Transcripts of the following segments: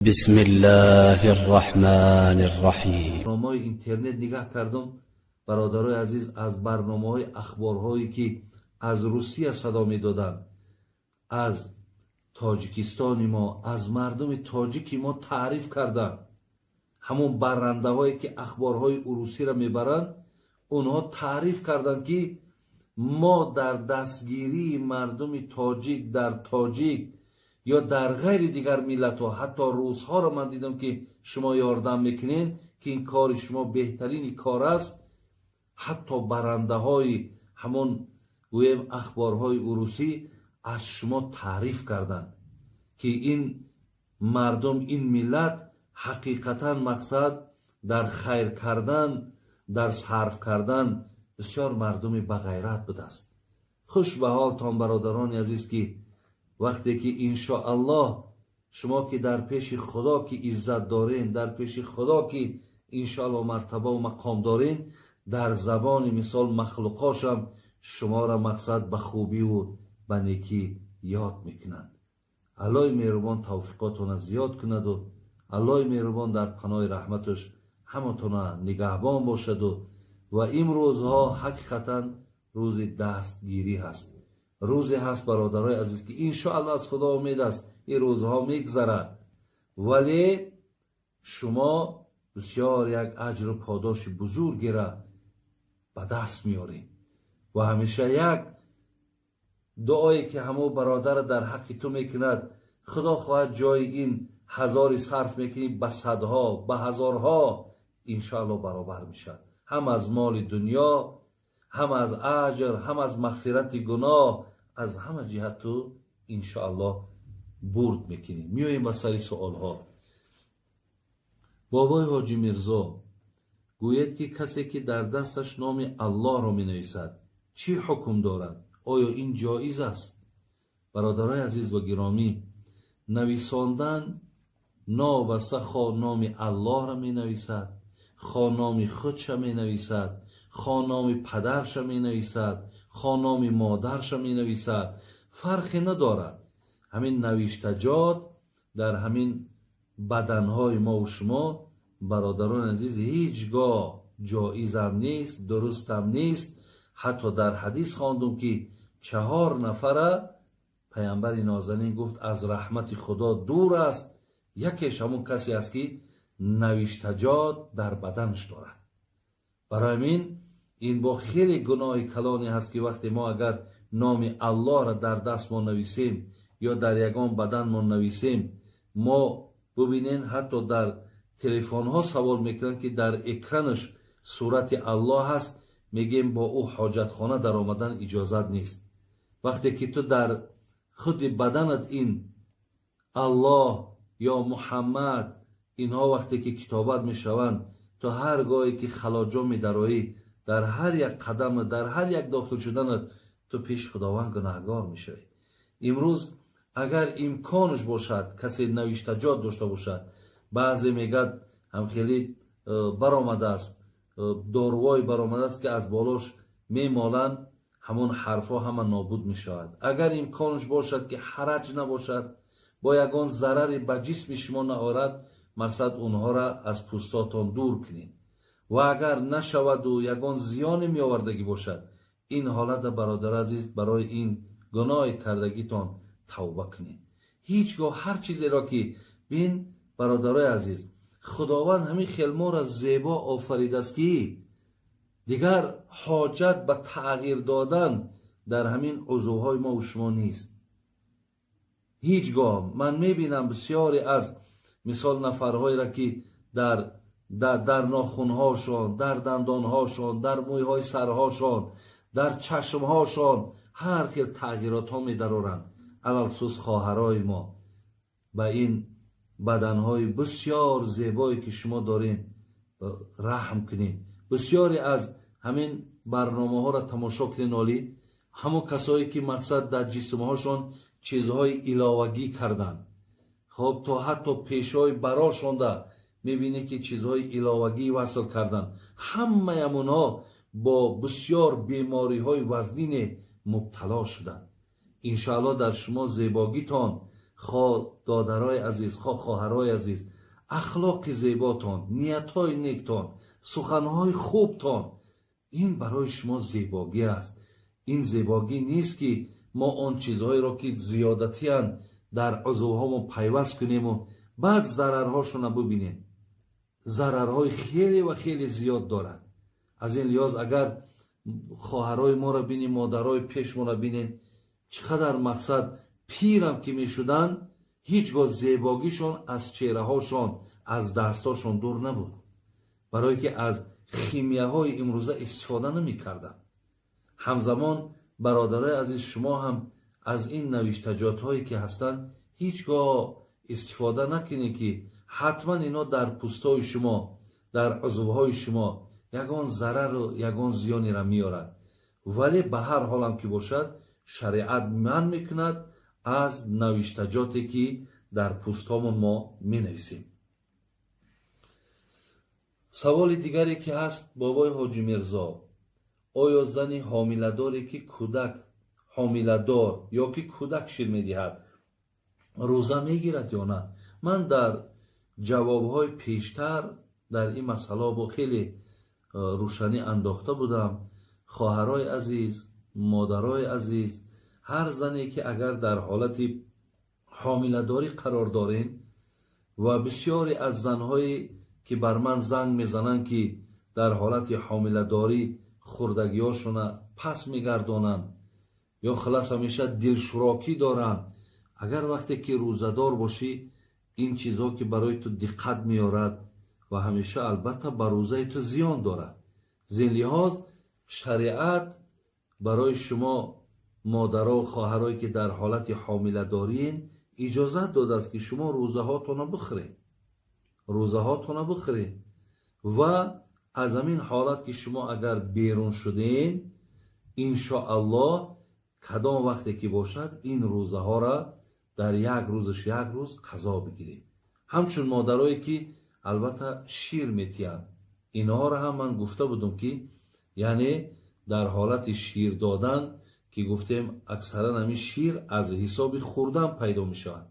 بسم الله الرحمن الرحیم. Барномаҳои интернет нигаҳ кардам, бародарои азиз, аз барномаҳои ахборҳое, ки аз Русия садо медоданд, аз Тоҷикистони мо, аз мардуми тоҷики мо таъриф карданд. Ҳамон баррандаҳое, ки ахборҳои урусиро мебаранд, онҳо таъриф карданд, ки мо дар дастгирии мардуми тоҷик дар тоҷик ё дар ғайри дигар миллатҳо, ҳатто русҳоро ман дидам, ки шумо ёрдам мекунед, ки ин кори шумо беҳтарини кор аст. Ҳатто барандаҳои ҳамон, гӯем, ахборҳои урусӣ аз шумо таъриф карданд, ки ин мардум, ин миллат ҳақиқатан, мақсад, дар хайр кардан, дар сарф кардан бисёр мардуми бағайрат будааст. Хуш ба ҳолтон, бародарони азиз, ки вақте ки, иншоаллоҳ, шумо ки дар пеши Худо ки иззат дорен, дар пеши Худо ки, иншоаллоҳ, мартабаву мақом дорен, дар забони, мисол, махлуқошам шуморо, мақсад, ба хубиву ба некӣ ёд мекунанд. Аллоҳи меҳрубон тавфиқотона зиёд кунаду Аллоҳи меҳрубон дар паноҳи раҳматаш ҳаматона нигаҳбон бошаду. Ва имрӯзҳо ҳақиқатан рӯзи дастгирӣ ҳаст, рӯзе ҳаст, бародарои азиз, ки, иншоаллоҳ, аз Худо умед аст, ин рӯзҳо мегзарад, вале шумо бисёр як аҷру подоши бузургера ба даст меоред. Ва ҳамеша як дуое, ки ҳамо бародара дар ҳаққи ту мекунад, Худо хоҳад, ҷои ин ҳазори сарф мекунӣ, ба садҳо, ба ҳазорҳо, иншоаллоҳ, баробар мешавад, ҳам аз моли дунё, ҳам аз аҷр, ҳам аз мағфирати гуноҳ, аз ҳама ҷиҳат ту, иншоаллоҳ, бурд мекунӣ. Меоем ба сари суолҳо. Бобои Ҳоҷи Мирзо, гӯед, ки касе ки дар дасташ номи Аллоҳро менависад, чӣ ҳукм дорад? Оё ин ҷоиз аст? Бародарои азиз ва гиромӣ, нависондан, новобаста хо номи Аллоҳро менависад, хо номи худша менависад, хо номи падарша менависад, хо номи модарша менависад, фарқе надорад. Ҳамин навиштаҷот дар ҳамин баданҳои мову шумо, бародарони азиз, ҳеҷ гоҳ ҷоизам нест, дурустам нест. Ҳатто дар ҳадис хондум, ки чаҳор нафара паямбари нозанин гуфт, аз раҳмати Худо дур аст. Якеш ҳамон касе аст, ки навиштаҷот дар баданаш дорад. Барои ҳамин ин бо хеле гуноҳи калоне ҳаст, ки вақте мо агар номи Аллоҳро дар дастмон нависем ё дар ягон баданмон нависем. Мо бубинен, ҳатто дар телефонҳо савол мекунанд, ки дар экранаш сурати Аллоҳ ҳаст, мегӯем, бо ӯ ҳоҷатхона даромадан иҷозат нест. Вақте ки ту дар худи баданат ин Аллоҳ ё Муҳаммад, инҳо вақте ки китобат мешаванд, ту ҳар гоҳе ки халоҷо медароӣ, дар ҳар як қадам, дар ҳар як дохил шуданат, ту пеши Худованд гунаҳгор мешавӣ. Имрӯз агар имконаш бошад, касе навиштаҷот дошта бошад, баъзе мегӯяд, ҳамхеле баромадааст, дорувое баромадааст, ки аз болош мемоланд, ҳамон ҳарфҳо ҳама нобуд мешавад. Агар имконаш бошад, ки ҳараҷ набошад, бо ягон зараре ба ҷисми шумо наорад, мақсад, онҳоро аз пӯстотон дур кунед. Ва агар нашаваду ягон зиёне меовардагӣ бошад, ин ҳолата, бародар азиз, барои ин гуноҳи кардагитон тавба кунед. Ҳеҷ гоҳ ҳар чизеро ки бин, бародарои азиз, Худованд ҳамин хел моро зебо офаридааст, ки дигар ҳоҷат ба тағйир додан дар ҳамин узвҳои мову шумо нест ҳеҷ гоҳ. Ман мебинам бисёре аз, мисол, нафарҳоеро, ки дар нохунҳошон, дар дандонҳошон, дар мӯйҳои сарҳошон, дар чашмҳошон ҳар хел тағйиротҳо медароранд. Алалхусус хоҳарои мо, ба ин баданҳои бисёр зебое, ки шумо доред, раҳм кунед. Бисёре аз ҳамин барномаҳоро тамошо кунед, олӣ ҳамон касое ки, мақсад, дар ҷисмҳошон чизҳои иловагӣ карданд. Хоб, то ҳатто пешҳои барошонда мебинед, ки чизҳои иловагӣ васл карданд. Ҳамаям онҳо бо бисёр бемориҳои вазнине мубтало шуданд. Иншоаллоҳ, дар шумо зебогитон Хо додарои азиз, хо хоҳарои азиз, ахлоқи зеботон, ниятҳои нектон, суханҳои хубтон ин барои шумо зебогӣ аст. Ин зебогӣ нест, ки мо он чизҳоеро, ки зиёдатиянд, дар узвҳомон пайваст кунему баъд зарарҳошона бубинем. Зарарҳои хеле ва хеле зиёд дорад. Аз ин лиҳоз, агар хоҳарои моро бинем, модарои пешмонро бинем, чӣ қадар мақсад пирам ки мешуданд, ҳеҷ гоҳ зебогишон аз чеҳраҳошон, аз дастҳошон дур набуд, барое ки аз химияҳои имрӯза истифода намекарданд. Ҳамзамон, бародарои азиз, шумо ҳам аз ин навиштаҷотҳое ки ҳастанд, ҳеҷ гоҳ истифода накунед, ки ҳатман ино дар пӯстҳои шумо, дар узвҳои шумо ягон зарару ягон зиёнеро меорад. Вале ба ҳар ҳолам ки бошад, шариат манъ мекунад аз навиштаҷоте, ки дар пӯстҳомон мо менависем. Саволи дигаре ки ҳаст: бобои Ҳоҷи Мирзо, оё зани ҳомиладоре, ки кӯдак ҳомиладор ё ки кӯдак шир медиҳад, рӯза мегирад ё на? Ман дар ҷавобҳои пештар дар ин масъала бо хеле рӯшанӣ андохта будам. Хоҳарои азиз, модарои азиз, ҳар зане ки агар дар ҳолати ҳомиладорӣ қарор дорем, ва бисёре аз занҳое ки бар ман занг мезананд, ки дар ҳолати ҳомиладорӣ хӯрдагиҳошона пас мегардонанд ё хулас ҳамеша дилшурокӣ доранд, агар вақте ки рӯзадор бошӣ, ин чизҳо ки барои ту диққат меорад ва ҳамеша албатта ба рӯзаи ту зиён дорад. Зин лиҳоз, шариат барои шумо модаро, хоҳарое ки дар ҳолати ҳомиладориен, иҷозат додааст, ки шумо рӯзаҳотонро бихӯред, рӯзаҳотонро бихӯред ва аз ҳамин ҳолат ки шумо агар берун шуден, иншоаллоҳ, кадом вақте ки бошад, ин рӯзаҳоро дар як рӯзаш як рӯз қазо бигиред. Ҳамчун модарое ки албатта шир метиҳанд, инҳоро ҳам ман гуфта будум, ки яъне дар ҳолати шир додан, ки гуфтем, аксаран ҳамин шир аз ҳисоби хӯрдан пайдо мешавад.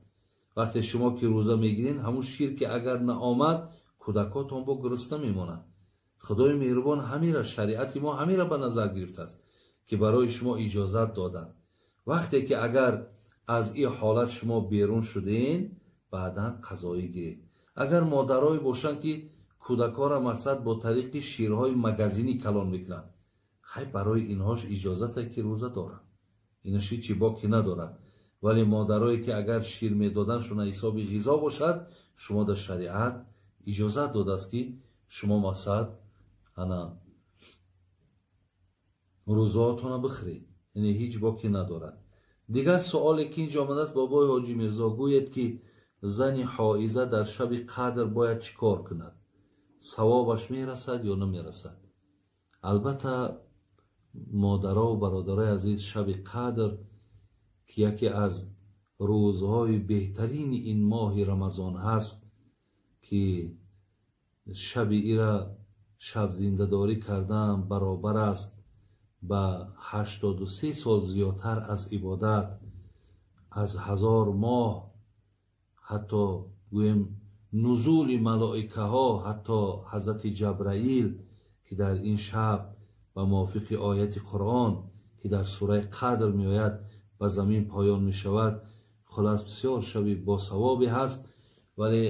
Вақте шумо ки рӯза мегиред, ҳамун шир ки агар наомад, кӯдакотон бо гурусна мемонанд. Худои меҳрубон ҳамира, шариати мо ҳамира ба назар гирифтааст, ки барои шумо иҷозат доданд. Вақте ки агар аз ин ҳолат шумо берун шуден, баъдан қазоӣ гиред. Агар модарое бошанд, ки кӯдакҳоро мақсад бо тариқи ширҳои магазинӣ калон мекунанд, хай, барои инҳош иҷозате, ки рӯза доранд, инаш ҳичи боки надорад. Вале модарое ки агар шир медоданшона ҳисоби ғизо бошад, шумо дар шариат иҷозат додааст, ки шумо мақсад ана рӯзаотона бихӯред, яъне ҳеҷ боке надорад. Дигар суоле ки инҷо омадааст: бобои Ҳоҷи Мирзо, гӯед, ки зани ҳоиза дар шаби қадр бояд чӣ кор кунад? Савобаш мерасад ё намерасад? Албатта, модарову бародарои азиз, шаби қадр, ки яке аз рӯзҳои беҳтарини ин моҳи Рамазон ҳаст, ки шаби ира шабзиндадорӣ кардан баробар аст ба 83 сол зиёдтар аз ибодат, аз 1000 моҳ, ҳатто гӯем, нузули малоикаҳо, ҳатто ҳазрати Ҷабраил, ки дар ин шаб ба мувофиқи ояти Қуръон, ки дар сураи Қадр меояд, ба замин поён мешавад. Хулас, бисёр шаби босавобе ҳаст. Вале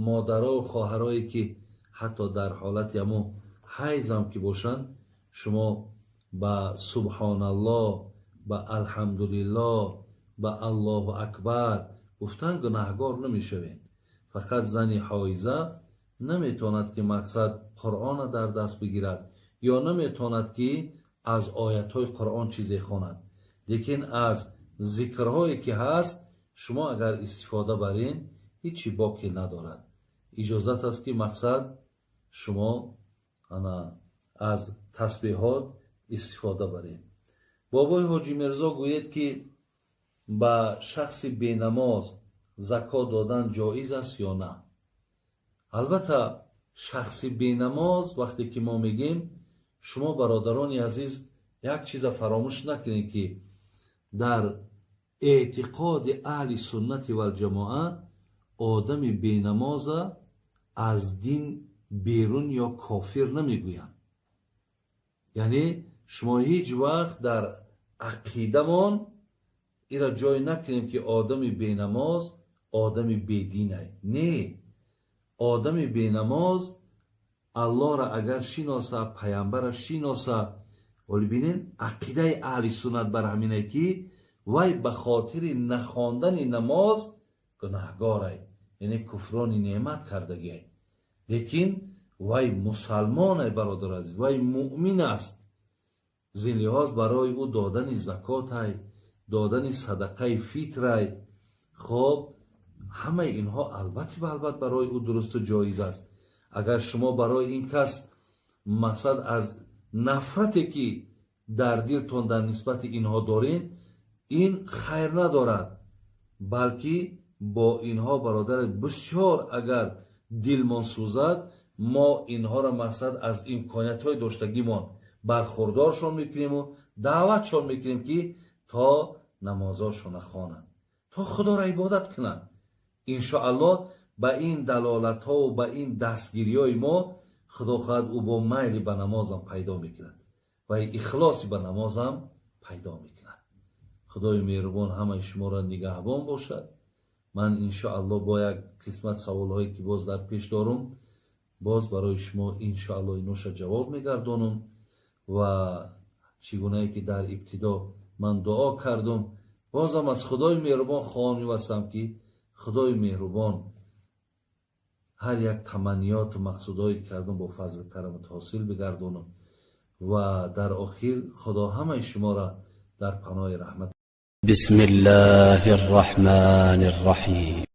модарову хоҳарое ки ҳатто дар ҳолати ҳамун ҳайзам ки бошанд, шумо ба субҳоналлоҳ, ба алҳамдулиллоҳ, ба аллоҳу акбар гуфтан гунаҳгор намешавед. Фақат зани ҳоиза наметавонад, ки мақсад Қуръона дар даст бигирад ё наметавонад, ки аз оятҳои Қуръон чизе хонад. Лекин аз зикрҳое ки ҳаст, шумо агар истифода барен, ҳичи боке надорад. Иҷозат аст, ки мақсад шумо ана аз тасбеҳот истифода баред. Бобои Ҳоҷи Мирзо, гӯед, ки ба шахси бенамоз закот додан ҷоиз аст ё на? Албатта, шахси бенамоз вақте ки мо мегӯем, шумо, бародарони азиз, як чиза фаромӯш накунед, ки дар Эътиқоди аҳли суннати валҷамоа, одами бенамоза аз дин берун ё кофир намегӯянд. Яъне шумо ҳеҷ вақт дар ақидамон ира ҷой накунем, ки одами бенамоз одами бединай. Не, одами бенамоз Аллоҳро агар шиноса, паямбара шиноса, вале бинед, ақидаи аҳли суннат бар ҳамине, ки вай ба хотири нахондани намоз гунаҳгорай, яъне куфрони неъмат кардагиай, лекин вай мусалмонай, бародар азиз, вай муъмин аст. Зин лиҳоз барои ӯ додани закотай, додани садақаи фитрай, хоб, ҳамаи инҳо албатта ба албат барои ӯ дурусту ҷоиз аст. Агар шумо барои ин кас мақсад аз нафрате, ки дар дилтон дар нисбати инҳо доред, ин хайр надорад, балки бо инҳо, бародар, бисёр агар дилмон сӯзад, мо инҳоро мақсад аз имкониятҳои доштагимон бархурдоршон мекунему даъватшон мекунем, ки то намозошона хонанд, то Худоро ибодат кунанд. Иншоаллоҳ, ба ин далолатҳову ба ин дастгириҳои мо, Худо хоҳад, ӯ бо майли ба намозам пайдо мекунад ва ихлоси ба намозам пайдо мекунад. Худои меҳрубон ҳамаи шуморо нигаҳбон бошад. Ман иншоаллоҳ бо як қисмат саволҳое, ки боз дар пеш дорум, боз барои шумо иншоаллоҳ иноша ҷавоб мегардонам. Ва чӣ гунае ки дар ибтидо ман дуо кардум, бозам аз Худои меҳрубон хоҳон мевастам, ки Худои меҳрубон ҳар як таманниёту мақсудҳое кардум, бо фазли карамат ҳосил бигардонам. Ва дар охир Худо ҳамаи шуморо дар паноҳи раҳмат. بسم الله الرحمن الرحيم.